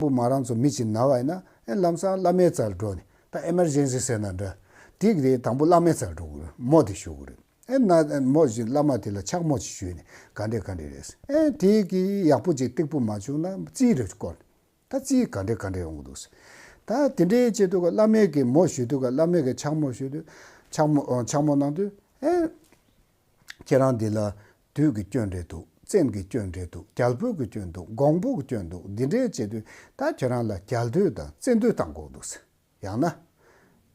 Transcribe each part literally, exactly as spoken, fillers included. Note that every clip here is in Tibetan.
པོ་མ་རང་ཚོ་མི་གཅིག་ན་བ་ཡིན་ན་ཨེ་ལམ་སང་བླ་མའི་རྩར་འགྲོ་ནས་ད་ཨེ་མར་ཇེན་སི་ཟེར་ན་འདྲ། དེ་གི་དེ་དང་པོ་བླ་མའི་རྩར་འགྲོ་དགོས་རེད། མོ་དེ་ཞུ་དགོས་རེད། ཨེ་ན་མོ་ཞིག་བླ་མ་དེ་ལ་ཕྱག་མོ་ཅིག་ཞུས་ནས་ག་འདྲས་ག་འདྲས་རེད། ཨེ་དེ་གི་ཡག་པོ་ཅིག་སྟེགས་བུ་མ་བྱུང་ན་རྩིས་རེ་བསྐོར། ད་རྩིས་ག་འདྲས་ག་འདྲས་ཡོང་གི་འདུག་ཟེར། ད་དེ་འདྲའི་བྱེད་དུས་ཀ་བླ་མས་ཀྱི་མོ་ཞུ་དུས་ཀ་བླ་མས་ཀྱི་ཕྱག་མོ་ཞུ་དུས་ཕྱག་མོ་ཨ་ཕྱག་མོ་གནང་དུས་ཨེ་ཁྱེད་རང་འདི་ལ་བདུད་ཀྱི་སྐྱོན་རེད་འདུག་བཙན་གྱི་སྐྱོན་རེད་འདུག་རྒྱལ་པོ་གི་སྐྱོན་འདུག་འགོང་པོ་གི་སྐྱོན་འདུག་འདི་འདྲའི་བྱེད་དུས་ད་ཁྱེད་རང་ལ་རྒྱལ་འདོད་དང་བཙན་འདོད་བཏང་དགོས་འདུག་ཟེར། ཡང་ན།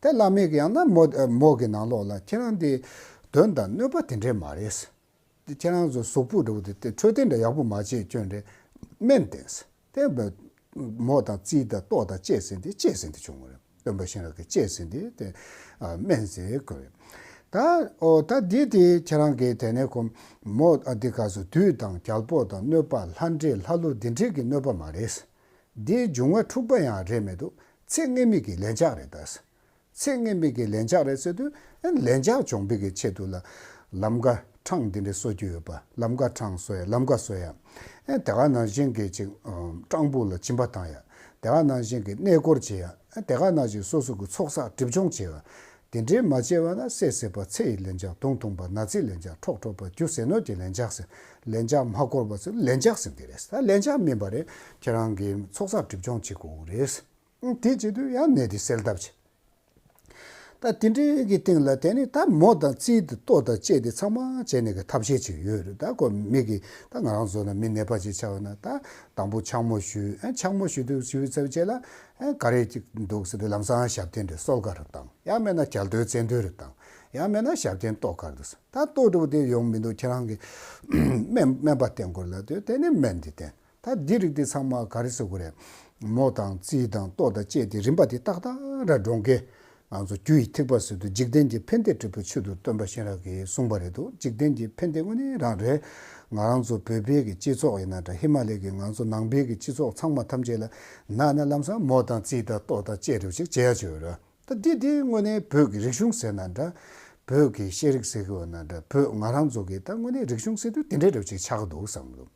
དེ་བླ་མས་ཀྱི་ཡང་ན་མོ་ཨ་མོ་གི་ནང་ལོགས་ལ་ཁྱེད་རང་འདི་དོན་དང་གནོད་པ་དེ་འདྲས་མ་རེད། དེ་ཁྱེད་རང་ཚོ་གཟུགས་པོ་འདྲ་བོ་དེ་དེ་འཕྲོད་བསྟེན་འདྲ་ཡག་པོ་མ་བྱས་སྐྱོན་རེད། སྨན་བསྟེན་ཟེར། དེ་འབད་མོ་དང་རྩིས་དང་ལྟོ་དང་བཅས་ཟིན་དེ་བཅས་ཟིན་དེ་བྱུང་བ་རེད། སྟོན་པ་གཤེན་རབ་ཀྱིས་བཅས་ཟིན་དེ་དེ་ཨ་སྨན་ཟེར་དགོས་རེད། ད་ཨོ་ད་འདི་དེ་ཁྱེད་རང་གིས་དེ་ནས་ཁོ་མོ་ཨ་འདི་ག་སོ་བདུད་དང་རྒྱལ་པོ་དང་གནོད་པ་ལྷ་འདྲེ་ལྷ་ཀླུ་འདི་འདྲས་ཀྱི་གནོད་པ་མ་རེད། འདིའི་འབྱུང་བ་འཁྲུགས་པ་ཡང་རེད་མི་འདུག་ཚེ་སྔ་མའི་གི་ལན་ཆགས་རེད་ད། ཚེ་སྔ་མའི་གི་ལན་ཆགས་རེད་ཟེར་དུས་ཨ་ལན་ཆགས་འབྱུང་བའི་གི་ཆེད་དུ་ལ་ལམ་ཀ་འཕྲང་འདི་འདྲའི་གསོ་རྒྱུ་ཡོད་པ་ལམ་ཀ་འཕྲང་གསོ་ཡ་ལམ་ཀ་གསོ་ཡ། ཨ་དེ་ག་ནང་བཞིན་གི་ཅིག་སྤྲང་པོ་ལ་སྦྱིན་པ་བཏང་ཡ། དེ་ག་ནང་བཞིན་གི་གནས་སྐོར་བྱེད་ཡ། ཨ་དེ་ག་ནང་བཞིན་སོ་སོ་གི་ཚོགས་བསགས་སྒྲིབ་སྦྱོང་བྱེད་ཡ། དེ་འདྲའི་མ་བྱས་པ་ན་བསད་བསད་པ་ཚེ་ཡི་ལན་ཆགས་དུག་འཐུང་པ་ན་ཚའི་ལན་ཆགས་འཕྲོག་འཕྲོག་པ་རྒྱུ་ཟས་གནོད་ཀྱི་ལན་ཆགས་ཟེར། ལན་ཆགས་མ་བསྐོར་བ་ཚོ་ལན་ཆགས་ཟེར་གི་རེད། ད་ལན་ཆགས་མིན་པ་རེད། ཁྱེད་རང་གི་ཚོགས་བསགས་སྒྲིབ་སྦྱོང་བྱེད་དགོས་རེད། དེ་བྱེད་དུས་ཡང་ནད་དེ་སེལ་ཐབས་བྱེད། ད་དེ་འདྲའི་གི་སྟེང་ལ་དེ་ནི་ད་མོ་དང་རྩིས་དེ་ལྟོ་དང་བཅས་དེ་ཚང་མ་བྱས་ནས་གི་ཐབས་ཤེས་ཅིག་ཡོད་རེད། ད་ཁོ་མི་གི་ད་ང་རང་ཚོ་ན་མི་ནད་པ་ཅིག་ཆགས་ན་ད་དང་པོ་ཕྱག་མོ་ཞུས། ཨ་ཕྱག་མོ་ཞུ་དུས་ཞུ་ཚར་བྱས་ལ་ཨ་ག་རེ་ཅིག་འདུག་ཟེར་དུས་ལམ་སང་ཞབས་བརྟན་རེ་གསོལ་ཁ་རེ་བཏང་། ཡང་མེད་ན་རྒྱལ་འདོད་བཙན་འདོད་རེ་བཏང་། ཡང་མེད་ན་ཞབས་བརྟན་ལྟོ་ག་རེ་འདུག་ད་ལྟོ་འདྲ་བོ་དེ་ཡོང་མི་འདུག་ཁྱེད་རང་གི་སྨན་སྨན་པ་བསྟེན་དགོས་ལབ་དུས་དེ་ནི་སྨན་འདི་བསྟེན། ད་འདི་རིགས་འདི་ཚང་མ་ག་རེ་ཟེར་དགོས་རེད། མོ་དང་རྩིས་དང་ལྟོ་དང་བཅས་ཏེ་རིམ་པ་དེ་ཏག་ཏག་ར་འགྲོ་མཁན། ང་ཚོ་རྒྱུ་ཡི་ཐེག་པ་ཟེར་དུས་འཇིག་རྟེན་གྱི་ཕན་བདེ་སྒྲུབ་པའི་ཆེད་དུ་སྟོན་པ་གཤེན་རབ་ཀྱིས་གསུངས་པ་རེད་འདུག་འཇིག་རྟེན་གྱི་ཕན་བདེ་དངོས་གནས་རང་རེད། ང་རང་ཚོ་བོད་པའི་གི་སྤྱི་ཚོགས་ཡིན་ན་འདྲ་ཧི་མ་ལའི་གི་ང་ཚོ་ནང་པའི་གི་སྤྱི་ཚོགས་ཚང་མ་ཐམས་ཅད་ལ་ན་ན་ལམ་སང་མོ་དང་རྩིས་དང་ལྟོ་དང་བཅས་རེ་ཞིག་བྱེད་ཡ་བྱོས་ར། ད་འདི་འདི་དངོས་གནས་བོད་ཀྱི་རིག་གཞུང་ཟེར་ན་འདྲ། བོད་ཀྱི་ཤེས་རིག་ཟེར་གི་ཡོད་ན་འདྲ། བོད་ང་རང་ཚོ་གི་ད་དངོས་གནས་རིག་གཞུང་ཟེར་དུས་དེ་འདྲའི་རེ་ཅིག་ཆགས་འདུག་བསམ་གི་འདུག་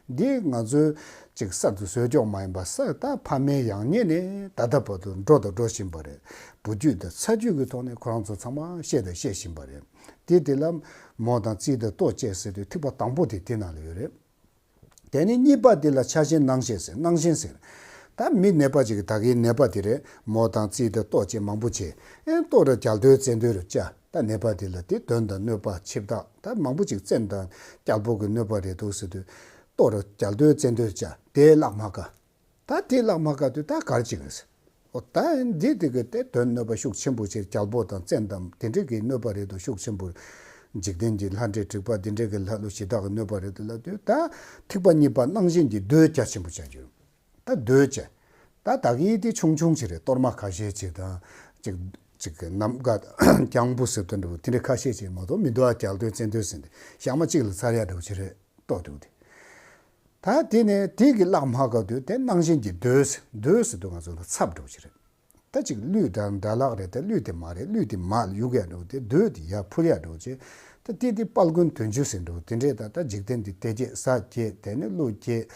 འདི་ང་ཚོའི་ཅིག་གསར་དུ་བཟོས་ཀྱོག་མ་ཡིན་པ་ས་ད་ཕ་མེས་ཡང་ཉེ་ནས་ད་ལྟ་བར་དུ་འགྲོ་དང་འགྲོ་བཞིན་པ་རེད། བུ་རྒྱུད་དང་ཚ་རྒྱུད་ཀྱི་ཐོག་ནས་ཁོ་རང་ཚོ་ཚང་མ་བཤད་དང་བཤད་བཞིན་པ་རེད། དེ་དེ་ལ་མོ་དང་རྩིས་དང་ལྟོ་བཅས་ཟེར་དུས་ཐིགས་པ་དང་པོ་དེ་དེ་ནང་ལ་ཡོད་རེད། དེ་ནས་གཉིས་པ་དེ་ལ་ཆགས་ཞེན་སྣང་ཞེན་ཟེར། སྣང་ཞེན་ཟེར། ད་མི་ནད་པ་ཅིག་གི་ད་གིན་ནད་པ་དེ་རེད། མོ་དང་རྩིས་དང་ལྟོ་བཅས་མང་པོ་བྱས། ཨེ་ལྟོ་ར་རྒྱལ་འདོད་བཙན་འདོད་རུ་བཅའ། ད་ནད་པ་དེ་ལ་དེ་གདོན་དང་གནོད་པ་འཆིབས་ཐག་ད་མང་པོ་ཅིག་བཙན་དང་རྒྱལ་པོ་གི་གནོད་པ་རེད་འདུག་ཟེར་དུས་ལྟོ་ར་རྒྱལ་འདོད་བཙན་འདོད་བཅའ་དེ་བརླག་མ་དཀའ། ད་དེ་བརླག་མ་དཀའ་དུས་ད་ག་རེ་བྱེད་དགོས་ཟེར། ཨོ་ད་འདི་དེ་གི་དེ་དོན་གནོད་པ་ཤུགས་ཆེན་པོ་ཆེ་རྒྱལ་པོ་དང་བཙན་དང་དེ་འདྲའི་གི་གནོད་པ་རེད་དོ་ཤུགས་ཆེན་པོ། འཇིག་རྟེན་གྱི་ལྷ་འདྲེ་དྲེགས་པ་དེ་འདྲའི་གི་ལྷ་ཀླུ་གཞི་བདག་གི་གནོད་པ་རེད་དོ་ལབ་དུས་ད་ཐིགས་པ་གཉིས་པ་སྣང་ཞེན་གྱི་འདོད་རྒྱ་ཆེན་པོ་བྱ་རྒྱུ། ད་འདོད་ཅེ། ད་ད་གི་དེ་ཆུང་ཆུང་ཞིག་རེད། གཏོར་མ་ཁ་ཤས་ཅིག་དང་ཅིག་ཅིག་གི་ནམ་མཁའ་རྐྱང་བུ་ཟེར་དོན་འདྲ་བོ་དེ་འདྲའི་ཁ་ཤས་ཅིག་མ་གཏོགས་མི་འདུག་ཨ། རྒྱལ་འདོད་བཙན་འདོད་ཟེར་འདི་ཞག་མ་གཅིག་ལ་ཚར་ཡ་འདྲ་བོ་ཅིག་རེད། ལྟོ་དེ་བོ་དེ། ད་དེ་ནས་དེ་གི་བརླག་མ་དཀའ་དུས་དེ་སྣང་ཞེན་གྱི་འདོད་ཟེར་འདོད་ཟེར་དུས་ང་ཚོ་ལ་འཚབ་འགྲོ་གི་རེད། ད་ཅིག་གླུད་འདྲ་འདྲ་ལག་རེད། ད་གླུད་དེ་མ་རེད། གླུད་དེ་མར་གཡུག་ཡ་འགྲོ་དེ་འདོད་དེ་ཡར་འཕུར་ཡ་འགྲོ་ཅེ། ད་དེ་དེ་དཔལ་མགོན་དོན་གྲུབ་ཟེར་འགྲོ་དེ་འདྲས་ད་ད་འཇིག་རྟེན་འདི་དེ་སྐྱེ་ས་སྐྱེ་དེ་ནི་ཀླུ་སྐྱེ།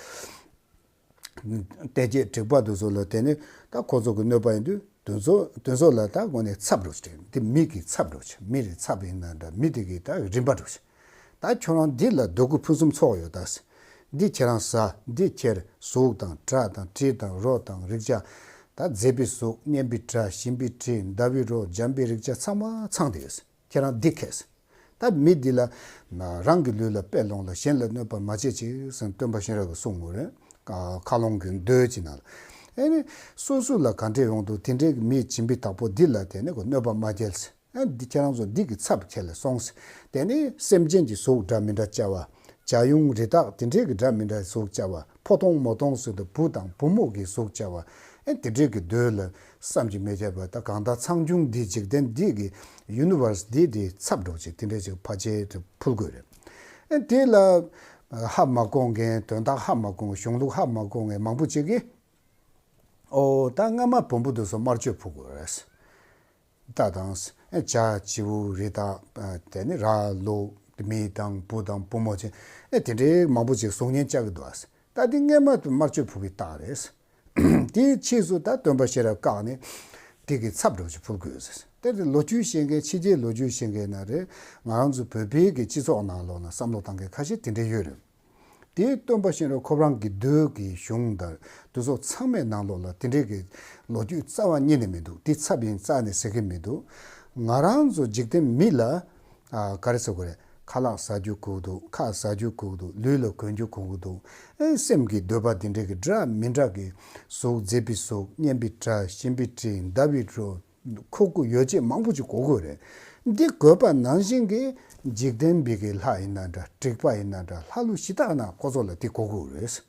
དེ་སྐྱེ་དྲེགས་པ་དེ་ཚོ་ལ་དེ་ནི་ད་ཁོ་ཚོ་གི་གནོད་པ་ཡིན་དུས་དེ་ཚོ་དེ་ཚོ་ལ་ད་དངོས་གནས་འཚབ་འགྲོ་ཅེ། དེ་མི་གི་འཚབ་འགྲོ་ཅེ། མི་རེ་འཚབ་ཡིན་ན་འདྲ་མི་དེ་གི་ད་རིམ་པ་འགྲོ་ཅེ། ད་ཁྱོད་རང་འདི་ལ་འདོད་དགུ་ཕུན་སུམ་ཚོགས་ཡོད་ད། འདི་ཁྱེད་རང་ཟ། འདི་ཁྱེར། གཟུགས་དང་སྒྲ་དང་དྲི་དང་རོ་དང་རེག་བྱ། ད་མཛེས་པའི་གཟུགས། སྙན་པའི་སྒྲ། ཞིམ་པའི་དྲི། ཟླ་བའི་རོ། འཇམ་པའི་རེག་བྱ་ཚང་མ་ཚང་དེ་ཡོད། ཁྱེད་རང་འདི་ཁྱེར། ད་མི་འདི་ལ་རང་གི་ལུས་ལ་དཔེ་ལོངས་ལ་གཞན་ལ་གནོད་པ་མ་བྱེད་ཅིག་ཟེར་སྟོན་པ་གཤེན་རབ་ཀྱིས་གསུངས་ཡོད་རེད། མཁའ་ཀློང་གི་མདོའི་ཅིག་ནང་ལ། ཨེ་ནི་སོ་སོ་ལ་ག་འདྲས་ཡོང་འདུག་དེ་འདྲའི་མི་སྦྱིན་པའི་བདག་པོ་འདི་ལ་དེ་ནི་གནོད་པ་མ་བསྐྱལ་ཟེར། ཨ་འདི་ཁྱེད་རང་ཚོ་འདི་གི་ཚབ་ཁྱེད་ལ་སོང་ཟེར། དེ་ནི་སེམས་ཅན་གྱི་གཟུགས་འདྲ་མི་འདྲ་བཅའ་བ། བྱ་ཡུང་རི་དྭགས་དེ་འདྲའི་གི་འདྲ་མི་འདྲ་གཟུགས་བཅའ་བ། ཕོ་མཐོང་མོ་མཐོང་ཟེར་དུས་བུ་དང་བུ་མོ་གི་གཟུགས་བཅའ་བ། ཨེ་དེ་འདྲའི་གི་འདོད་ལ་བསམ་གྱིས་མི་ཁྱབ་པ་ད་གང་ལྟར་ཚང་ཆུང་འདི་འཇིག་རྟེན་འདི་གི་ཡུ་ནི་བར་སི་འདི་འདི་ཚབ་འགྲོ་ཅིག་དེ་འདྲའི་ཅིག་ཕལ་ཆེར་དུ་ཕུལ་དགོས་རེད། ཨེ་དེ་ལ་ཧ་མ་གོ་མཁན་དོན་དག་ཧ་མ་གོ་མཁན་གཞུང་ལུགས་ཧ་མ་གོ་མཁན་མང་པོ་ཅིག་གིས་ཨོ་ད་སྔ་མ་བོན་པོ་དེ་ཚོ་དམར་མཆོད་ཕུལ་དགོས་རེད། རྟ་དང་། ཨེ་བྱ་བྱིའུ་རི་དྭགས། ཨ་དེ་ནི་ར་ལུག་མི་དང་བུ་དང་བུ་མོ་ཆེ། ཨེ་དེ་འདྲའི་མང་པོ་ཅིག་གཟུགས་བརྙན་བཅའ་གི་འདུག་ཨ། ད་དེ་སྔས་མ་དུ་དམར་མཆོད་ཕུལ་བའི་རྟགས་རེད། དེའི་ཕྱིས་སུ་ད་སྟོན་པ་ཤེས་རབ་བཀག་ནས་དེ་གི་ཚབ་འདྲ་ཅིག་ཕུལ་དགོས་ཟེར། དེ་ལོ་རྒྱུས་ཤེས་མཁན་ཕྱི་རྒྱལ་ལོ་རྒྱུས་ཤེས་མཁན་ན་རེད། ང་རང་ཚོ་བོད་པའི་གི་སྤྱི་ཚོགས་ནང་ལོགས་ན་བསམ་བློ་བཏང་མཁན་ཁ་ཤས་དེ་འདྲ་ཡོད་རེད། དེའི་སྟོན་པ་ཤེས་རབ་ཁོ་རང་གི་མདོའི་གི་གཞུང་དང་དེ་ཚོ་ཚང་མའི་ནང་ལོགས་ལ་དེ་འདྲའི་གི་ལོ་རྒྱུས་རྩ་བ་ཉིད་ནས་མི་འདུག་དེ་ཚབ་ཡིན་རྩ་ནས་ཟེར་གི་མི་འདུག་ང་རང་ཚོ་འཇིག་རྟེན་མི་ལ་ཨ་ག་རེ་ཟེར་དགོས་རེད། ཁ་ལག་ཟ་རྒྱུ་དགོས་འདུག་ཁ་ཟ་རྒྱུ་དགོས་འདུག་ལུས་ལ་གོན་རྒྱུ་དགོས་འདུག་ཨེ་སེམས་ཀྱི་འདོད་པ་དེ་འདྲའི་གི་འདྲ་མི་འདྲ་གི་གཟུགས། མཛེས་པའི་གཟུགས། སྙན་པའི་སྒྲ། ཞིམ་པའི་དྲི། ཟླ་བའི་འགྲོས། ཁོག་ཁུ་ཡོ་བྱད་མང་པོ་ཅིག་དགོས་དགོས་རེད། འདི་དགོས་པ་ནང་བཞིན་གྱི་འཇིག་རྟེན་པའི་གི་ལྷ་ཡིན་ན་འདྲ། དྲེགས་པ་ཡིན་ན་འདྲ། ལྷ་ཀླུ་གཞི་བདག་ན་ཁོ་ཚོ་ལ་དེ་དགོས་དགོས་རེད།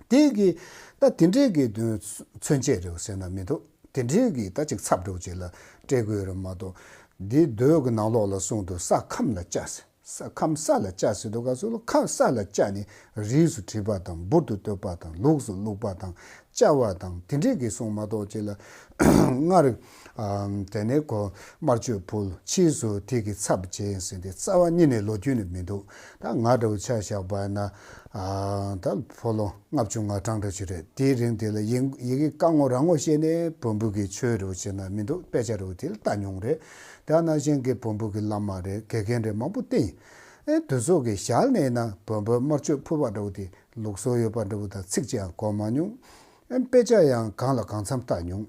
དེ་གི་ད་དེ་འདྲའི་གི་མཚོན་བྱེད་རེད་ཟེར་ན་མི་འདུག་དེ་འདྲའི་གི་ད་ཅིག་ཚབ་འདྲ་བོ་ཅིག་ལ་སྤྲད་དགོས་རེད་མ་གཏོགས། འདི་མདོའི་གི་ནང་ལོགས་ལ་གསུངས་འདུག་ས་ཁམས་ལ་བཅའ་ཟེར། ས་ཁམས་ས་ལ་བཅའ་ཟེར་དུས་སྐབས་སུ་ལ་ཁམས་ས་ལ་བཅའ་ནས་རིས་སུ་བྲིས་པ་དང་། འབུར་དུ་བཏོད་པ་དང་། ལུགས་སུ་བླུགས་པ་དང་། བཅའ་བ་དང་དེ་འདྲས་ཀྱི་གསུང་མ་གཏོགས་ཅིག་ལ་སྔར་ཨ་དེ་ནས་གོ་དམར་མཆོད་ཕུལ། ཕྱིས་སུ་དེ་གི་ཚབ་བྱས་ཟེར་ཏེ་རྩ་བ་ཉིད་ནས་ལོ་རྒྱུས་ནི་མི་འདུག་ད་ང་འདྲ་བོ་ཆ་བཞག་པ་ན་ཨ་ད་ཕོ་ལོ་ལྔ་བཅུ་ང་གྲངས་འདྲ་ཞིག་རེད། དེའི་རིང་དེ་ལ་ཡི་ཡི་གེ་བཀའ་ངོ་རང་ངོ་ཤེས་ནས་བོན་པོ་གི་ཆོས་རེ་བོ་བྱས་ན་མི་འདུག་དཔེ་ཆ་རེ་བོ་དེ་ལ་ལྟ་མྱོང་རེད། དེ་ནང་བཞིན་གྱི་བོན་པོ་གི་བླ་མ་རེད། དགེ་རྒན་རེད། མང་པོ་བསྟེན། ཨེ་དེ་ཚོ་གི་ཞལ་ནས་ན་བོན་པོའི་དམར་མཆོད་ཕུལ་བ་འདྲ་བོ་དེ་ལུགས་སྲོལ་ཡོད་པ་འདྲ་བོ་དང་ཚིག་ཅིག་ཡང་གོ་མ་མྱོང་། ཨེ་དཔེ་ཆ་ཡང་གང་ལ་གང་འཚམ་ལྟ་མྱོང་།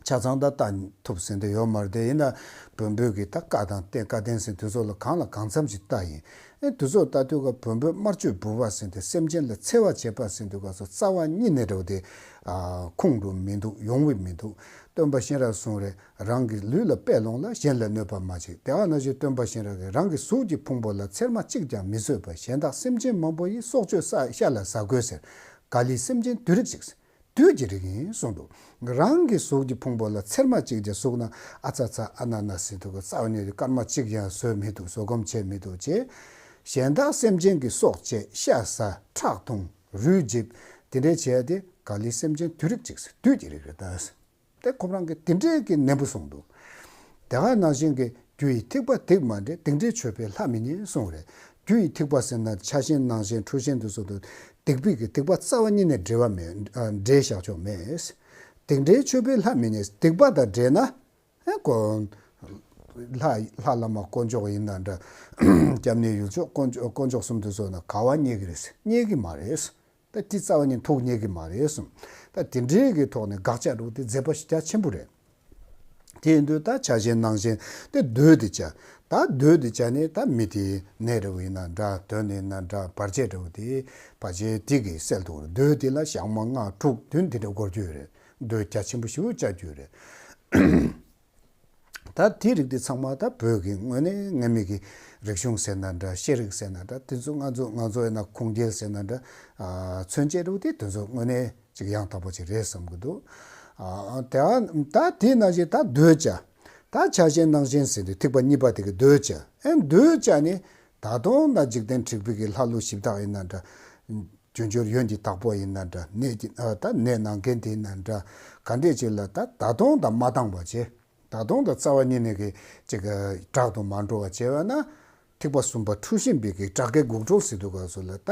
ཆ་ཚང་ད་ལྟ་ཐུབ་ཟིན་དེ་ཡོད་མ་རེད། དེ་ཡིན་ན་བོན་པོའི་གི་ད་བཀའ་དང་བསྟན། བཀའ་བསྟན་ཟིན་དེ་ཚོ་ལ་གང་ལ་གང་འཚམ་ཞིག་ལྟ་ཡིན། ཨེ་དེ་ཚོ་ལྟ་དུས་ཀ་བོན་པོའི་དམར་མཆོད་འབུལ་བ་ཟིན་དེ་སེམས་ཅན་ལ་འཚེ་བ་བྱེད་པ་ཟིན་དུས་ཀ་སོ་རྩ་བ་ཉིད་ནས་འདྲ་བོ་དེ་ཨ་ཁུངས་འགྲོ་མི་འདུག་ཡོང་བའི་མི་འདུག་སྟོན་པ་གཤེན་རབ་གསུང་རེད། རང་གི་ལུས་ལ་དཔེ་ལོངས་ལ། གཞན་ལ་གནོད་པ་མ་བྱེད། དེ་བ་ན་ཞིག་སྟོན་པ་གཤེན་རབ་ཀྱིས་རང་གི་གཟུགས་ཀྱི་ཕུང་པོ་ལ་ཚེར་མ་གཅིག་ཀྱང་མི་བཟོད་པར་གཞན་དག་སེམས་ཅན་མང་པོ་ཡི་སྲོག་གཅོད་ས་ཤ་ལ་ཟ་དགོས་ཟེར། ག་ལི་སེམས་ཅན་བདུད་རིགས་ཅིག་བདུད་ཀྱི་རིགས་ཡིན་གསུངས་འདུག་རང་གི་གཟུགས་ཀྱི་ཕུང་པོ་ལ་ཚེར་མ་གཅིག་ཀྱང་ཟུག་ན་ཨ་ཚ་ཚ་ཨ་ན་ན་ཟེར་དུས་ཀ་རྩ་བ་ཉིད་དུ་སྐར་མ་གཅིག་ཀྱང་བཟོད་མི་འདུག་བཟོད་སྒོམ་བྱེད་མི་འདུག་ཅེས། གཞན་དག་སེམས་ཅན་གྱི་སྲོག་བཅད། ཤ་ཟ། ཁྲག་འཐུང་། རུས་འཇིབ། དེ་འདྲའི་བྱས་ཏེ་ག་ལི་སེམས་ཅན་བདུད་རིགས་ཅིག་བདུད་ཀྱི་རིགས་རེད་ད། དེ་ཁོ་རང་གིས་དེ་འདྲའི་གི་ནན་པོ་གསུངས་འདུག་དེ་ག་ནང་བཞིན་གྱི་རྒྱུ་ཡི་ཐིགས་པ་སྡིག་མ་འདྲེས། སྡིག་འདྲེས་ཆོས་པའི་ལྷ་མི་རྙེད་གསུངས་རེད། རྒྱུ་ཡི་ཐིགས་པ་ཟེར་ན་ཆགས་ཞེན་སྣང་ཞེན་འཁྲུལ་ཞེན་དུ་སོགས་དུ་སྡིག་པའི་གི་སྡིག་པ་རྩ་བ་ཉིད་ནས་འདྲེས་པ་མེད། ཨ་འདྲེས་བཞག་ཆོག་མེད། སྡིག་འདྲེས་ཆོས་པའི་ལྷ་མི་རྙེད། སྡིག་པ་དང་འདྲེས་ན་ཨེ་ཀོ་ལྷ་ལྷ་བླ་མ་དཀོན་མཆོག་ཡིན་ན་འདྲ། སྐྱབས་གནས་ཡུལ་ཕྱོགས་དཀོན་མཆོག་དཀོན་མཆོག་གསུམ་དུ་སོགས་ན་ག་བ་རྙེད་ཀྱི་རེད། རྙེད་ཀྱི་མ་རེད། ད་དེ་རྩ་བ་ཉིད་ཐུགས་རྙེད་ཀྱི་མ་རེད་གསུངས། ད་དེ་འདྲའི་གི་ཐོག་ནས་དགག་བྱ་རུ་དེ་མཛད་པ་ཞིག་རྒྱ་ཆེན་པོ་རེད། དེ་ཡིན་དུས་ད་ཆགས་ཞེན་སྣང་ཞེན་དེ་བདུད་དེ་བྱ། ད་བདུད་དེ་བྱ་ནས་ད་མི་དེ་ནད་རེ་བ་ཡིན་ན་འདྲ། གདོན་ཡིན་ན་འདྲ། བར་ཆད་རེ་བ་དེ་བར་ཆད་དེ་གི་སེལ་ཐུབ་རེད། བདུད་དེ་ལ་ཞག་མ་ལྔ་དྲུག་བདུན་དེ་འདྲ་འགོར་རྒྱུ་རེད། བདུད་རྒྱ་ཆེན་པོ་ཞེ་པོ་བཅའ་རྒྱུ་རེད། ད་དེའི་རིགས་དེ་ཚང་མ་ད་བོད་ཀྱི་དངོས་གནས་སྔ་མའི་གི་རིག་གཞུང་ཟེར་ན་འདྲ། ཤེས་རིག་ཟེར་ན་འདྲ། དེ་ཚོ་ང་ཚོ་ང་ཚོ་ཡིན་ན་ཁུངས་སྐྱེལ་ཟེར་ན་འདྲ། ཨ་མཚོན་བྱེད་རུ་དེ་དེ་ཚོ་དངོས་གནས་ཅིག་ཡང་དག་པ་ཅིག་རེད་བསམ་གི་འདུག་ཨ་དེ་ད་དེའི་ནང་བཞིན་ད་གདོས་བྱ། ད་ཆགས་ཞེན་སྣང་ཞེན་ཟེར་དུས་ཐིགས་པ་གཉིས་པ་དེ་གི་གདོས་བྱ། ཨེ་གདོས་བྱ་ནི་ད་དུང་ད་འཇིག་རྟེན་དྲེགས་པའི་གི་ལྷ་ཀླུ་གཞི་བདག་ཡིན་ན་འདྲ། རྒྱུ་འབྱོར་ཡོན་གྱི་བདག་པོ་ཡིན་ན་འདྲ། ནད་ཀྱི་ཨ་ད་ནད་ནང་མཁན་དེ་ཡིན་ན་འདྲ། ག་འདྲས་ཅིག་ལ་ད་ད་དུང་ད་མ་བཏང་བ་བྱས། ད་དུང་ད་རྩ་བ་ཉིད་ནས་ཀྱི་ཅིག་གི་དྲག་ཏུ་མ་འགྲོ་བ་བྱས་པ་ན། ཐིགས་པ་གསུམ་པ་འཁྲུལ་ཞེན་པའི་གི་དགྲ་བགེགས་དགུ་སྒྲོལ་ཟེར་དུས་སྐབས་སུ་ལ་ད་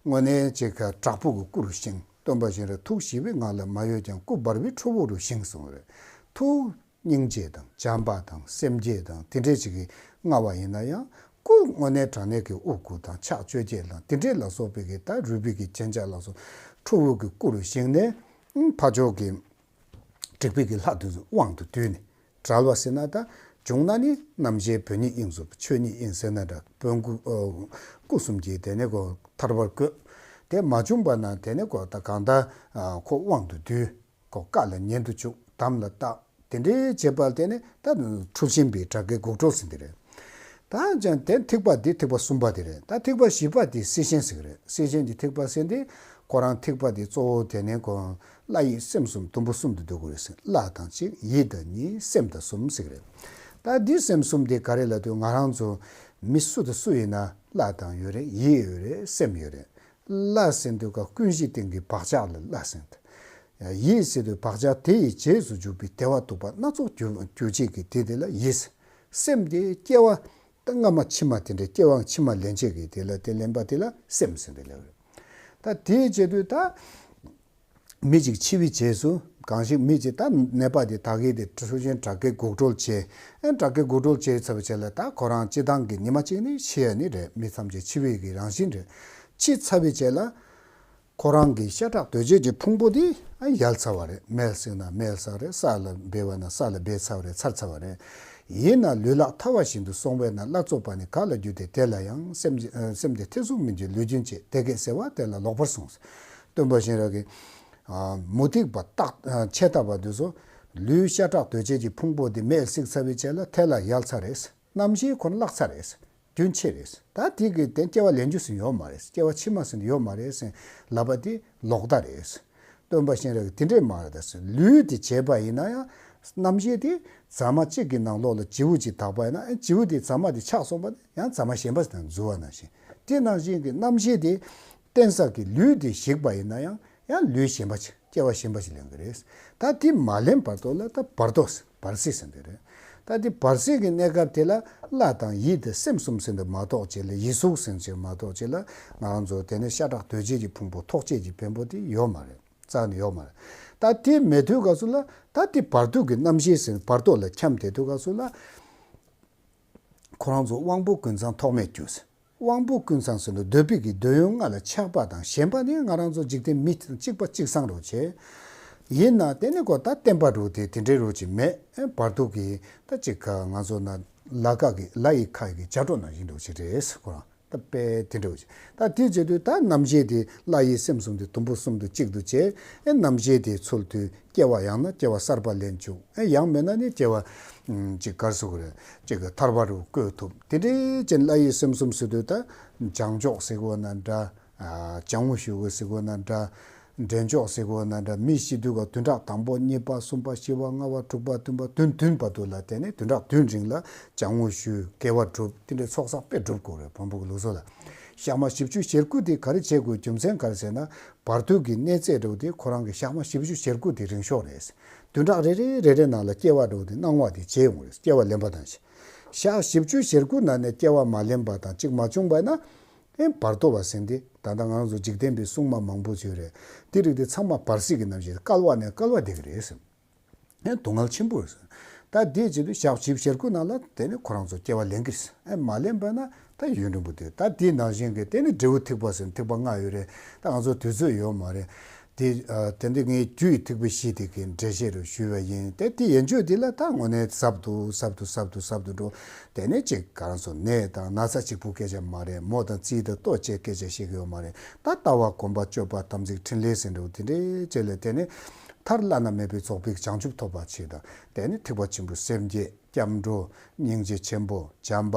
དངོས་གནས་ཅིག་གི་དྲག་པོ་གི་སྐུ་རུ་བཞེངས། སྟོན་པ་གཤེན་རབ་ཐུགས་ཞི་བའི་ངང་ལ་མ་གཡོས་ཀྱང་སྐུ་འབར་བའི་ཁྲོ་བོ་རུ་བཞེངས་གསུངས་རེད། ཐུགས་སྙིང་རྗེ་དང་བྱམས་པ་དང་སེམས་བསྐྱེད་དང་དེ་འདྲས་ཅིག་གི་མངའ་བ་ཡིན་ན་ཡང་སྐུ་དངོས་གནས་དྲང་གནས་ཀྱི་དབུ་དཀར་དང་ཕྱག་བཅོ་བརྒྱད་དང་དེ་འདྲས་ལ་སོགས་པའི་གི་ད་རུས་པའི་གི་རྒྱན་ཆ་ལ་སོགས་ཁྲོ་བོ་གི་སྐུ་རུ་བཞེངས་ནས་ཕ་ཕྱོགས་ཀྱི་དྲེགས་པའི་གི་ལྷ་དེ་ཚོ་དབང་དུ་བསྡུས་ནས། བསྒྲལ་བ་ཟེར་ན་ད་བྱུང་ན་ནི་རྣམ་ཤེས་བོན་ཉིད་དབྱིངས་སུ། ཆོས་ཉིད་དབྱིངས་ཟེར་ན་འདྲ། བོན་སྐུ་ཨ་སྐུ་གསུམ་གྱི་དེ་ནས་ཁོ་ཐར་པར་བཀོད། དེ་མ་བྱུང་བ་ན་དེ་ནས་ཁོ་ད་གང་ལྟར་ཨ་ཁོ་དབང་དུ་བསྡུས། ཁོ་བཀའ་ལ་ཉན་དུ་བཅུག་དམ་ལ་བཏགས། དེ་འདྲའི་བྱེད་པ་དེ་ནས་ད་འཁྲུལ་ཞེན་པའི་དགྲ་བགེགས་དགུ་སྒྲོལ་ཟེར་འདི་རེད། ད་ཅང་དེ་ཐིགས་པ་འདི་ཐིགས་པ་གསུམ་པ་དེ་རེད། ད་ཐིགས་པ་བཞི་པ་དེ་སྲེད་ཞེན་ཟེར་གི་རེད། སྲེད་ཞེན་གྱི་ཐིགས་པ་ཟེར་འདི་ཁོ་རང་ཐིགས་པ་དེ་གཙོ་བོ་དེ་ནས་ཁོ་ལྷ་ཡིད་སེམས་གསུམ་དུམ་བུ་གསུམ་དུ་འདུ་དགོས་རེད་ཟེར། ལྷ་དང་གཅིག་ཡིད་དང་གཉིས། སེམས་དང་གསུམ་ཟེར་གི་རེད། ད་འདི་སེམས་གསུམ་དེ་ག་རེ་ལབ་དུས་ང་རང་ཚོ་མི་སུ་དང་སུ་ཡིན་ན་ལྷ་དང་ཡོད་རེད། ཡིད་ཡོད་རེད། སེམས་ཡོད་རེད། ལྷ་ཟེར་དུས་ཀ་ཀུན་གཞིའི་སྟེང་གི་བག་ཆགས་ལ་ལྷ་ཟེར། ཡིད་ཟེར་དུས་བག་ཆགས་དེ་ཡི་རྗེས་སུ་འཇུག་པའི་བདེ་བ་སྡུག་པ་སྣ་ཚོགས་རྒྱུ་རྒྱུ་བྱེད་ཀྱི་དེ་དེ་ལ་ཡིད་ཟེར། སེམས་དེ་སྐྱེ་བ་ད་སྔ་མ་ཕྱི་མ་དེ་འདྲའི་སྐྱེ་བ་ཕྱི་མ་ལེན་བྱེད་ཀྱི་དེ་ལ་དེ་ལེན་པ་དེ་ལ་སེམས་ཟེར་འདི་ལབ་རེད། ད་དེའི་རྗེས་དུས་ད་ མི་གཅིག་འཆི་བའི་རྗེས་སུ་གང་ཞིག་མི་གཅིག་ད་ནད་པ་དེ་ད་གིན་དེ་ཤུགས་ཆེན་དྲག་སྐྱེད་འགོག་སྒྲོལ་བྱས། ཨེ་དྲག་སྐྱེད་འགོག་སྒྲོལ་བྱས་ཚར་བའི་རྗེས་ལ་ད་ཁོ་རང་སྤྱི་བཏང་གི་ཉི་མ་གཅིག་ནི་ཤི་ཡ་ནི་རེད། མི་ཐམས་ཅད་འཆི་བའི་གི་རང་བཞིན་རེད། འཆི་ཚར་བའི་རྗེས་ལ་ཁོ་རང་གི་ཤ་ཁྲག་གདོས་བཅས་ཀྱི་ཕུང་པོ་དེ་ཨ་ཡལ་ཚར་བ་རེད། མེར་བསྲེགས་ན་མེར་བསྲེགས་རེད། ས་ལ་སྦས་པ་ན་ས་ལ་སྦས་ཚར་བ་རེད། ཚར་ཚར་བ་རེད། ཡིན་ན་ལུས་ལག་ཐལ་བ་བཞིན་དུ་སོང་བས་ན། བླ་རྫོགས་པ་ནི་ག་ལ་འགྱུར་ཏེ། དེ་ལ་ཡང་སེམས་ཀྱི་ཨ་སེམས་དེ་ཐེར་ཟུག་མི་འགྱུར་ལུས་རྒྱུན་ཆད། དེ་སྐད་ཟེར་བ་དེ་ལ་ལོག་པར་གསུངས། སྟོན་པ་གཤེན་རབ་ཀྱིས་ཨ་མུ་སྟེགས་པ་རྟག་ཨ་ཆད་ལྟ་བ་དེ་ཚོ་ལུས་ཤ་ཁྲག་གདོས་བཅས་ཀྱི་ཕུང་པོ་དེ་མེར་བསྲེགས་ཚར་བའི་རྗེས་ལ་ཐལ་ལ་ཡལ་ཚར་རེད། རྣམ་ཤེས་ཁོ་ན་བརླག་ཚར་རེད། རྒྱུན་ཆད་རེད། ད་དེ་གི་དེ་སྐྱེ་བ་ལེན་རྒྱུ་ཟེར་ཡོད་མ་རེད། སྐྱེ་བ་ཕྱི་མ་ཟེར་ཡོད་མ་རེད་ཟེར་ལབ་པ་དེ་ལོག་ལྟ་རེད། སྟོན་པ་གཤེན་རབ་ཀྱིས་དེ་འདྲས་མ་རེད་ཟེར། ལུས་དེ་བྱས་པ་ཡིན་ན་ཡང་རྣམ་ཤེས་དེ་རྫ་མ་གཅིག་གི་ནང་ལོགས་ལ་བྱིའུ་གཅིག་དག་པ་ཡིན་ན། ཨེ་བྱིའུ་དེ་རྫ་མ་དེ་ཆག་སོང་པ་ཡང་རྫ་མ་གཞན་པ་ཞིག་དང་འཛུལ་བ་ནང་བཞིན། དེ་ནང་བཞིན་གྱི་རྣམ་ཤེས་དེ་རྟེན་ས་གི་ལུས་དེ་ཞིག་པ་ཡིན་ན་ཡང་ཡང་ལུས་གཞན་པ་ཞིག་སྐྱེ་བ་གཞན་པ་ཞིག་ལེན་གྱི་རེད། ད་དེ་མ་ལེན་བར་དུ་ལ་ད་བར་དོ་བར་སྲིད་ཟེར་འདོད་རེད། ད་དེ་བར་སྲིད་ཀྱི་གནས་སྐབས་དེ་ལ་བླ་དང་ཡིད་དང་སེམས་གསུམ་ཟེར་འདོད་མ་གཏོགས་བྱས་ལ་ཡིད་གཟུགས་ཟེར་ཅིག་མ་གཏོགས་བྱས་ལ་ང་རང་ཚོ་དེ་ནས་ཤ་ཁྲག་གདོས་བཅས་ཀྱི་ཕུང་པོ་ཐོགས་བཅས་ཀྱི་བེམ་པོ་དེ་ཡོད་མ་རེད། རྩ་ནས་ཡོད་མ་རེད། ད་དེ་མེད་དུས་སྐབས་སུ་ལ་ད་དེ་བར་དོ་གི་རྣམ་ཤེས་ཟེར་བར་དོ་ལ་འཁྱམས་བསྡད་དུས་སྐབས་སུ་ལ་ཁོ་རང་ཚོ་དབང་པོ་ཀུན་ཚང་ཐོགས་མེད་རྒྱུ། དབང་པོ་ཀུན་ཚང་ཟེར་ན་འདོད་པའི་གི་འདོད་ཡོན་ལྔ་ལ་ཆགས་པ་དང་ཞེན་པ་ནི་ང་རང་ཚོ་འཇིག་རྟེན་མི་དང་གཅིག་པ་གཅིག་སང་རོ་བྱེད། ཡིན་ན་དེ་ནི་ཁོ་ད་བརྟན་པ་རུ་དེ་དེ་འདྲའི་རོ་ཅིག་མེད། ཨེ་བར་དོ་གི་ད་ཅིག་ང་ཚོ་ན་ལ་ཀ་གི་ལ་ཡི་ཁ་གི་བྱ་སྒྲོ་ནང་བཞིན་རོ་ཅིག་རེད་ཁོ་རང་། ད་དཔེ་དེ་འདྲ་བོ་ཅིག་ད་དེ་བྱེད་དུས་ད་རྣམ་ཤེས་དེ་བླ་ཡིད་སེམས་གསུམ་དེ་དུམ་བུ་གསུམ་དུ་གཅིག་ཏུ་བྱས། ཨེ་རྣམ་ཤེས་དེ་ཚུལ་དུ་སྐྱེ་བ་ཡང་ན་སྐྱེ་བ་གསར་པ་ལེན་བཅུག་ཨེ་ཡང་མིན་ན་ནི་སྐྱེ་བ་ཨུམ་ཅིག་གར་སོགས་རེད། ཅིག་གི་ཐར་པ་རུ་བཀོད་ཐུབ། དེ་འདྲའི་ཅན་བླ་ཡིད་སེམས་གསུམ་ཟེར་དུས་ད་བྱང་ཕྱོགས་ཟེར་དགོས་ན་འདྲ། ཨ་བྱང་ངོ་ཞུ་དགོས་ཟེར་དགོས་ན་འདྲ། འདྲེན་མཆོག་ཟེར་དགོས་ན་འདྲ། མི་ཤི་དུས་ག་བདུན་ཕྲག་དང་པོ་གཉིས་པ་གསུམ་པ་བཞི་པ་ལྔ་པ་དྲུག་པ་བདུན་པ་བདུན་བདུན་བར་དུ་ལ་དེ་ནས་བདུན་ཕྲག་བདུན་རིང་ལ་བྱང་ངོ་ཞུ་དགེ་བ་སྒྲུབ་དེ་འདྲའི་ཚོགས་བསགས་དཔེ་སྒྲུབ་དགོས་རེད་བོན་པོ་གི་ལུགས་སྲོལ་ལ། ཞག་མ་བཞི་བཅུ་ཞེ་དགུ་དེ་ག་རེ་བྱེད་དགོས་རྒྱུ་མཚན་ག་རེ་ཟེར་ན། བར་དོ་གི་གནས་ཚད་འདྲ་བོ་དེ་ཁོ་རང་གི་ཞག་མ་བཞི་བཅུ་ཞེ་དགུ་དེ་རིང་ཤོས་རེད། བདུན་ཕྲག་རེ་རེ་རེ་རེ་ནང་ལ་སྐྱེ་བ་འདྲ་བོ་དེ་སྣང་བ་དེ་བྱེད་ཡོང་རེད། སྐྱེ་བ་ལེན་པ་དང་། ཞག་བཞི་བཅུ་ཞེ་དགུ་ནང་ནས་སྐྱེ་བ་མ་ལེན་པ་དང་གཅིག་མ་བྱུང་བ་ན། ཨེ་བར་དོ་བ་ཟེར་འདི་ད་ལྟ་ང་རང་ཚོ་འཇིག་རྟེན་པའི་སྲུང་མ་མང་པོ་བྱོས་རེད། དེ་རིགས་དེ་ཚང་མ་བར་སྲིད་ཀྱི་རྣམ་ཤེས་བསྐལ་བ་ནས་བསྐལ་བ་བསྡད་ཀྱི་རེད་ཟེར། ཨེ་སྡུག་བསྔལ་ཆེན་པོ་རེད་ཟེར། ད་དེ་བྱེད་དུས་ཞག་བཞི་བཅུ་ཞེ་དགུ་ནང་ལ་དེ་ནི་ཁོ་རང་ཚོ་སྐྱེ་བ་ལེན་གྱི་རེད་ཟེར། ཨེ་མ་ལེན་པ་ན་ད་ཡུན་རིང་པོ་དེ་ད་དེ་ནང་བཞིན་གྱི་དེ་ནི་འབྲས་བུ་ཐིགས་པ་ཟེར་ཐིགས་པ་ལྔ་ཡོད་རེད། ད་ང་ཚོ་དུས་ཚོད་ཡོད་མ་རེད། དེ་ཨ་དེ་འདི་ངས་རྒྱུ་ཡི་ཐིགས་པའི་གཞི་དེ་གའི་འགྲེལ་བཤད་རུ་ཞུས་པ་ཡིན། དེ་དེ་ཡན་ཆོད་འདི་ལ་ད་དངོས་གནས་ཟབ་ཏུ་ཟབ་ཏུ་ཟབ་ཏུ་ཟབ་ཏུ་འགྲོ། དེ་ནས་ཅིག་ག་རང་ཚོ་ནད་དང་ན་ཚ་གཅིག་པུ་སྐད་ཆ་མ་རེད། མོ་དང་རྩིས་དང་ལྟོ་བཅས་སྐད་ཆ་བཤད་ཀྱི་ཡོད་མ་རེད། ད་ལྟ་བ་གོམས་པ་སྤྱོད་པ་དམ་ཚིག་ཕྲིན་ལས་ཟེར་འགྲོ་དེ་འདྲའི་བཅས་ལས་དེ་ནས་མཐར་བླ་ན་མེད་པའི་རྫོགས་པའི་བྱང་ཆུབ་ཐོབ་པ་ཆེད་དང་དེ་ནས་ཐེག་པ་ཆེན་པོའི་སེམས་བསྐྱེད། སྐྱབས་འགྲོ། སྙིང་རྗེ་ཆེན་པོ། བྱམས་པ།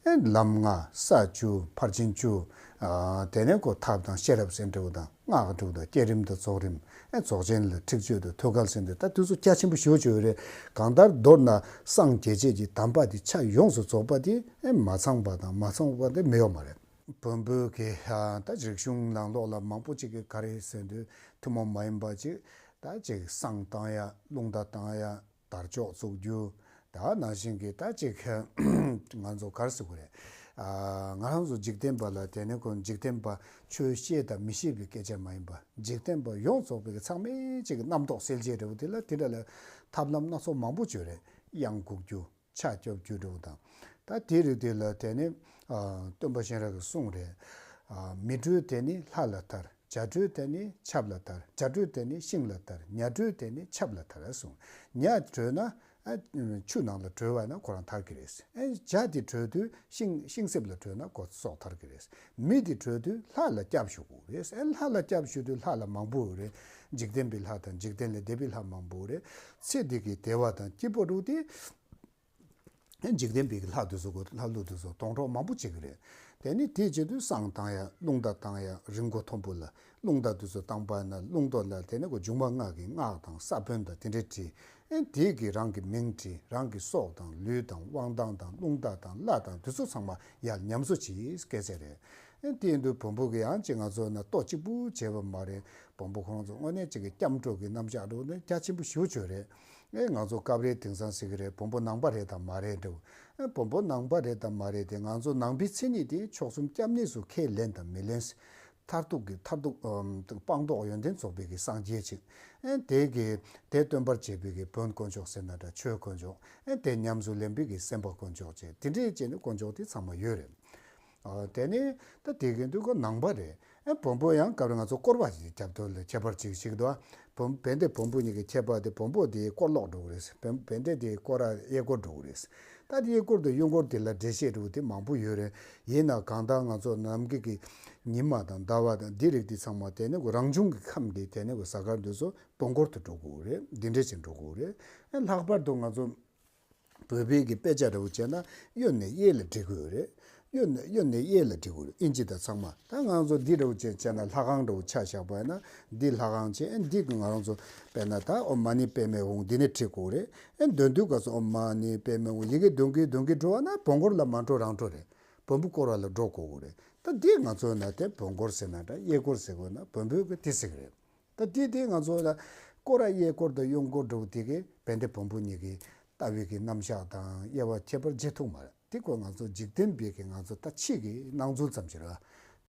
ཨེ་ལམ་ལྔ། ས་བཅུ། ཕར་ཕྱིན་བཅུ། ཨ་དེ་ནས་ཁོ་ཐབས་དང་ཤེས་རབ་ཟེར་འདྲ་བོ་དང་སྔགས་འདྲ་བོ་དང་བསྐྱེད་རིམ་དང་རྫོགས་རིམ། ཨེ་རྫོགས་ཆེན་ལ་ཁྲེགས་ཆོད་དང་ཐོད་རྒལ་ཟེར་འདི་ད་དུས་ཚོད་རྒྱ་ཆེན་པོ་ཞེ་པོ་ཅིག་ཡོད་རེད། གང་ལྟར་མདོར་ན་སངས་རྒྱས་རྗེས་ཀྱི་དམ་པ་དེ་ཆ་ཡོངས་སུ་རྫོགས་པ་དེ་ཨེ་མ་ཚང་བ་དང་མ་ཚང་བ་དེ་མི་ཡོད་མ་རེད། བོན་པོའི་གི་ཨ་ད་རིག་གཞུང་ནང་ལོགས་ལ་མང་པོ་ཅིག་གིས་ག་རེ་ཟེར་འདུག་ཐུན་མོང་མ་ཡིན་པ་ཅིག་ད་ཅིག་བསང་བཏང་ཡ། རླུང་རྟ་བཏང་ཡ། དར་ལྕོག་བཙུགས་རྒྱུ། ད་ནང་བཞིན་གྱི་ད་ཅིག་ང་ཚོ་ག་རེ་ཟེར་དགོས་རེད། ཨ་ང་རང་ཚོ་འཇིག་རྟེན་པ་ལ་དེ་ནས་ཁོ་འཇིག་རྟེན་པ་ཆོས་ཤེས་དང་མི་ཤེས་པའི་སྐད་ཆ་མ་ཡིན་པ་འཇིག་རྟེན་པ་ཡོངས་རྫོགས་པའི་ཚང་མས་ཅིག་རྣམ་རྟོག་སེལ་བྱེད་འདྲ་བོ་དེ་ལ་དེ་འདྲ་ལ་ཐབས་ལམ་སྣ་ཚོགས་མང་པོ་བྱོས་རེད། གཡང་འགུག་རྒྱུ། ཕྱག་སྐྱོབ་རྒྱུ་འདྲ་བོ་དང་། ད་དེ་རིགས་དེ་ལ་དེ་ནི་ཨ་སྟོན་པ་གཤེན་རབ་ཀྱིས་གསུངས་རེད། ཨ་མི་གྲོལ་དེ་ནི་ལྷ་ལ་ཐར། བྱ་གྲོལ་དེ་ནི་ཆབ་ལ་ཐར། བྱ་གྲོལ་དེ་ནི་ཤིང་ལ་ཐར། ཉ་གྲོལ་དེ་ནི་ཆབ་ལ་ཐར་གསུངས། ཉ་གྲོལ་ན་ཨ་ཆུ་ནང་ལ་གྲོལ་བ་ན་ཁོ་རང་ཐར་གྱི་རེད། ཨ་བྱ་དེ་གྲོལ་དུས་ཤིང་ཤིང་གསེབ་ལ་གྲོལ་ན་ཁོ་སྲོག་ཐར་གྱི་རེད། མི་དེ་གྲོལ་དུས་ལྷ་ལ་སྐྱབས་ཞུ་དགོས་རེད། ཨ་ལྷ་ལ་སྐྱབས་ཞུ་དུས་ལྷ་ལ་མང་པོ་ཡོད་རེད། འཇིག་རྟེན་པའི་ལྷ་དང་འཇིག་རྟེན་ལས་འདས་པའི་ལྷ་མང་པོ་ཡོད་རེད། ཚེ་འདི་གི་བདེ་བ་དང་སྐྱིད་པོ་རུ་དེ། འཇིག་རྟེན་པའི་ལྷ་དེ་ཚོ་གི་ལྷ་ཀླུ་དེ་ཚོ་སྡོང་གྲོགས་མང་པོ་བྱེད་ཀྱི་རེད། དེ་ནི་དེ་བྱེད་དུས་བསང་བཏང་ཡ། རླུང་རྟ་བཏང་ཡ། རི་མགོ་མཐོན་པོ་ལ་རླུང་རྟ་དེ་ཚོ་བཏང་པ་ན་རླུང་རྟ་ལ་དེ་ནི་ཁོ་སྒྱུ་མ་ལྔ་གི་སྔགས་དང་ས་བོན་དང་དེ་འདྲས་བྲིས། ཨེ་དེ་གི་རང་གི་མིང་བྲིས། རང་གི་སྲོག་དང་ལུས་དང་དབང་ཐང་དང་རླུང་རྟ་དང་བླ་དང་དེ་ཚོ་ཚང་མ་ཡར་ཉམས་གསོ་བྱེད་སྐད་ཆ་རེད། ཨེ་དེ་ཡིན་དུས་བོན་པོ་གི་ཡང་ཅིག་ང་ཚོ་ན་ལྟོ་གཅིག་པུ་བྱས་པ་མ་རེད། བོན་པོ་ཁོང་ཚོ་དངོས་གནས་ཅིག་གི་སྐྱབས་འགྲོ་གི་རྣམ་གཞག་འགྲོ་ནས་རྒྱ་ཆེན་པོ་ཞེ་པོ་ཅིག་རེད། ཨེ་ང་ཚོ་སྐབས་རེ་དེང་སང་ཟེར་གི་རེད། བོན་པོ་ནང་པ་རེད་དམ་མ་རེད་འདྲ་བོ། ཨེ་བོན་པོ་ནང་པ་རེད་དམ་མ་རེད་དེ་ང་ཚོ་ནང་པའི་མཚན་ཉིད་དེ་མཆོག་གསུམ་སྐྱབས་གནས་སུ་ཁས་ལེན་དམ་མི་ལེན། མཐར་ཐུག་གི་མཐར་ཐུག་ཨམ་སྤངས་རྟོགས་ཡོན་ཏན་རྫོགས་པའི་གི་སངས་རྒྱས་ཅིག་ཨེ་དེ་གི་དེ་སྟོན་པར་བྱེད་པའི་གི་བོན་དཀོན་མཆོག་ཟེར་ན་འདྲ། ཆོས་དཀོན་མཆོག་ཨེ་དེ་ཉམས་སུ་ལེན་པའི་གི་སེམས་དཔའ་དཀོན་མཆོག་ཅིག་དེ་འདྲའི་བྱས་ནས་དཀོན་མཆོག་དེ་ཚང་མ་ཡོད་རེད། ཨ་དེ་ནས་ད་དེ་གི་འདུག་གོ་ནང་པ་རེད། ཨེ་བོན་པོ་ཡང་སྐབས་རེ་ང་ཚོ་སྐོར་བ་ཞིག་རྒྱབ་ཐོག་ལ་ཁྱད་པར་ཅིག་ཞིག་འདུག་ཨ། བོན་བན་དེ་བོན་པོ་གཉིས་ཀྱི་ཁྱད་པར་དེ་བོན་པོ་དེ་སྐོར་ལོག་འགྲོ་གི་རེད། བན་བན་དེ་དེ་སྐོར་ར་གཡས་སྐོར་འགྲོ་གི་རེད། ད་དེ་གཡས་སྐོར་དང་གཡོན་སྐོར་དེ་ལ་འགྲེལ་བཤད་འདྲ་བོ་དེ་མང་པོ་ཡོད་རེད། ཡིན་ན་གང་ལྟར་ང་ཚོ་ནམ་མཁའ་གི་ཉི་མ་དང་ཟླ་བ་དང་དེ་རིགས་དེ་ཚང་མ་དེ་ནས་གོ་རང་བྱུང་གི་ཁམས་དེ་དེ་ནས་གོ་གཟའ་སྐར་འདི་ཚོ་བོན་སྐོར་དུ་འགྲོ་དགོས་རེད། འདི་འདྲ་ཅིག་འགྲོ་དགོས་རེད། ཨ་ལྷག་པར་དུ་ང་ཚོ་བོད་པའི་གི་དཔེ་ཆ་འདྲ་བོ་བྱས་ན་གཡོན་ནས་གཡས་ལ་འབྲི་དགོས་རེད། གཡོན་ནས་གཡོན་ནས་གཡས་ལ་འབྲི་དགོས་རེད། ཨིན་ཇི་དང་ཚང་མ། ད་ང་ཚོ་འདི་འདྲ་བོ་བྱས་བྱས་ན་ལྷ་ཁང་འདྲ་བོ་ཆ་བཞག་པ་ཡིན་ན་འདི་ལྷ་ཁང་བྱས། ཨ་འདི་གི་ང་རང་ཚོ་དཔེར་ན་ད་ཨོཾ་མ་ཎི་པདྨེ་ཧཱུྃ་འདི་ནས་འབྲི་དགོས་རེད། ཨ་འདོན་དུས་སྐབས་སུ་ཨོཾ་མ་ཎི་པདྨེ་ཧཱུྃ་ཡི་གེ་འདོན་གིན་འདོན་གིན་འགྲོ་བ་ན་བོན་སྐོར་ལ་མ་འགྲོ་རང་འགྲོ་རེད། བོན་པོ་སྐོར་བ་ལ་འགྲོ་དགོས་རེད། ད་འདི་ང་ཚོ་ན་དེ་བོན་སྐོར་ཟེར་ན་འདྲ། གཡས་སྐོར་ཟེར་དགོས་ན་བོན་པོའི་གི་དེ་ཟེར་གི་རེད། ད་དེ་དེ་ང་ཚོ་ལ་སྐོར་ར་གཡས་སྐོར་དང་གཡོན་སྐོར་འདྲ་བོ་དེ་གི་བན་དེ་བོན་པོ་གཉིས་ཀྱི་ལྟ་བའི་གི་རྣམ་གཞག་དང་དབྱེ་བ་ཁྱད་པར་འབྱེད་ཐུབ་མ་རེད། དེ་ཁོ་ང་ཚོ་འཇིག་རྟེན་པའི་གི་ང་ཚོ་ད་ཕྱི་གི་སྣང་ཚུལ་ཙམ་ཞིག་རེད།